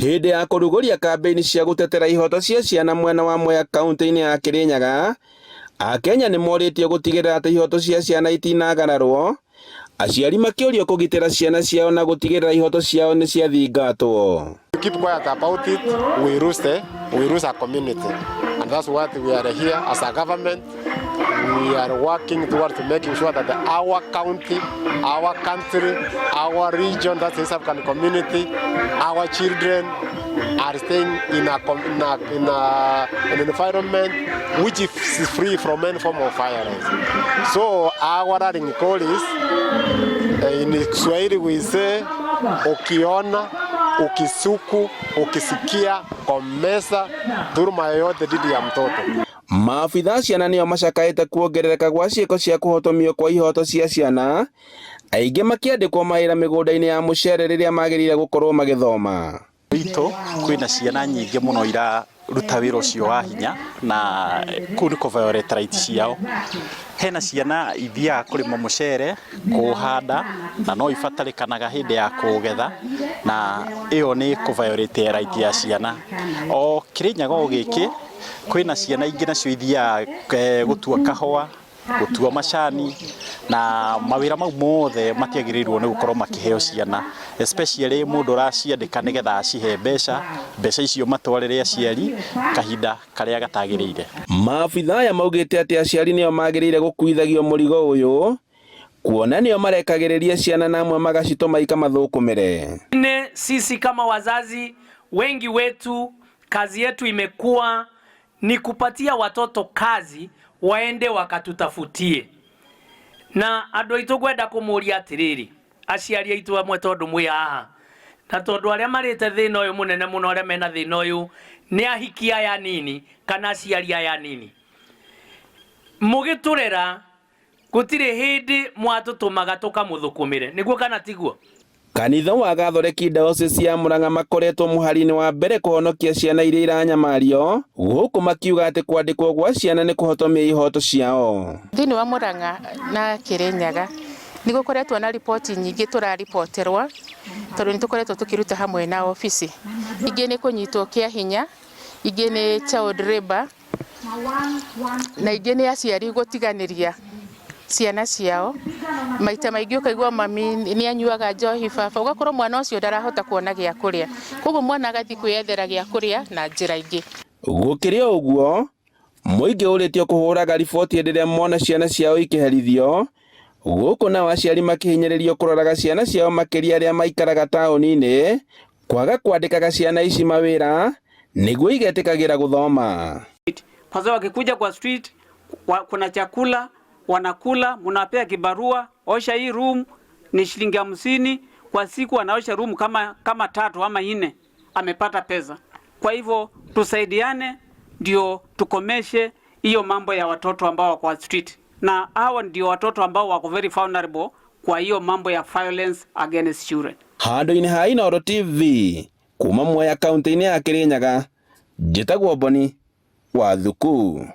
Hĩndĩ ya kũrugũria kambĩini cia gũtetera ihoto cia ciana mwena wa Mwea kaunti-inĩ ya Kirinyaga, Akenya nĩ morĩtio gũtigĩrĩra atĩ ihoto cia ciana itinagararwo, aciari makĩũrio kũgitĩra ciana ciao na gũtigĩrĩra ihoto ciao nĩ ciathingatwo. We keep quiet about it, we lose a community. And that's what we are here as a government. We are working towards making sure that our county, our country, our region, that's the East African community, our children are staying in an environment which is free from any form of violence. So our rallying call is, in Kiswahili we say, ukiona, ukishuku, ukisikia, komesha dhuluma yoyote dhidi ya mtoto. Maabitha a ciana nĩo macakaĩte kuongerereka gwa ciĩko cia kũhotomio kwa ihoto cia ciana, aingĩ makĩandĩkwo mawĩra mĩgũnda-inĩ ya mũcere rĩrĩa magĩrĩire gũkorwo magĩthoma. Witũ kwĩna ciana nyingĩ mũno iraruta wĩra ũcio wa hinya na kũu nĩ kũ violate right ciao. Hena ciana ithiaga kũrĩma mũcere, kũũhanda na no ibatarĩkanaga hĩndĩ ya kũũgetha na ĩyo nĩ kũ violate right ya ciana. O Kĩrĩnyaga o gĩkĩ kwĩna ciana ingĩ nacio ithiaga gũtua kahũa, gũtua macani na mawĩra mau mothe matiagĩrĩirwo nĩ gũkorwo makĩheo ciana, especially mũndũ ũraciandĩka nĩgetha acihe mbeca, mbeca icio matwarĩre aciari kahinda karĩa gatagĩrĩire. Maabitha aya maugĩte atĩ aciari nĩo magĩrĩire gũkuithagio mũrigo ũyũ kuona nĩo marekagĩrĩria ciana na amwe magacitũma ikamathũkũmĩre. Sisi kama wazazi wengi wetu kazi yetu imekuwa ni kupatia watoto kazi waende wakatutafutie na andu aitu ngwenda kumuria atiriri, aciari aitu amwe, tondu mwi haha na tondu aria marite thina uyu munene muno, aria mena thina uyu ni ahiki aya nini kana aciari aya nini, mugiturera gutiri hindi mwatutumaga tukamuthukumire, niguo kana tiguo? Kanitha wa Gatholeki Diocese ya Murang'a makoretwo mũhari-inĩ wa mbere kũhonokia ciana iria iranyamario, gũkũ makiuga atĩ kwandĩkwo gwa ciana nĩ kũhotomia ihoto ciao. Thĩinĩ wa Murang'a na Kirinyaga nĩ gũkoretwo na riboti nyingĩ tũrariboterwo tondũ nĩ tũkoretwo tũkĩruta hamwe na obici. Ingĩ nĩ kũnyitwo kĩa hinya, ingĩ nĩ child labour na ingĩ nĩ aciari gũtiganĩria ciana ciao. Maita maingĩ ũkaigua mami nĩ anyuaga njohi, baba, ũgakorwo mwana ũcio ndarahota kuona gĩa kũrĩa, koguo mwana agathiĩ kwĩyethera gĩa kũrĩa na njĩra ingĩ. Gũkĩrĩ o ũguo, mũingĩ ũrĩtio kũhũraga riboti hĩndĩ ĩrĩa mona ciana ciao ikĩherithio, gũkũ nao aciari makĩhinyĩrĩrio kũroraga ciana ciao, makĩria arĩa maikaraga taũni-inĩ, kwaga kwandĩkaga ciana ici mawĩra nĩguo igetĩkagĩra gũthoma. Kwa sababu wakikuja kwa street kuna chakula wanakula, mnapea kibarua, osha hii room ni shilingi 50 kwa siku, anaosha room kama tatu ama nne, amepata pesa. Kwa hivyo tusaidiane ndio tukomeshe hiyo mambo ya watoto ambao wako street, na hawa ndio watoto ambao wako very vulnerable kwa hiyo mambo ya violence against children. Handũ-inĩ ha Inooro TV kuma Mwea kaunti-inĩ ya Kirinyaga, njĩtagwo Boni wa Thuku.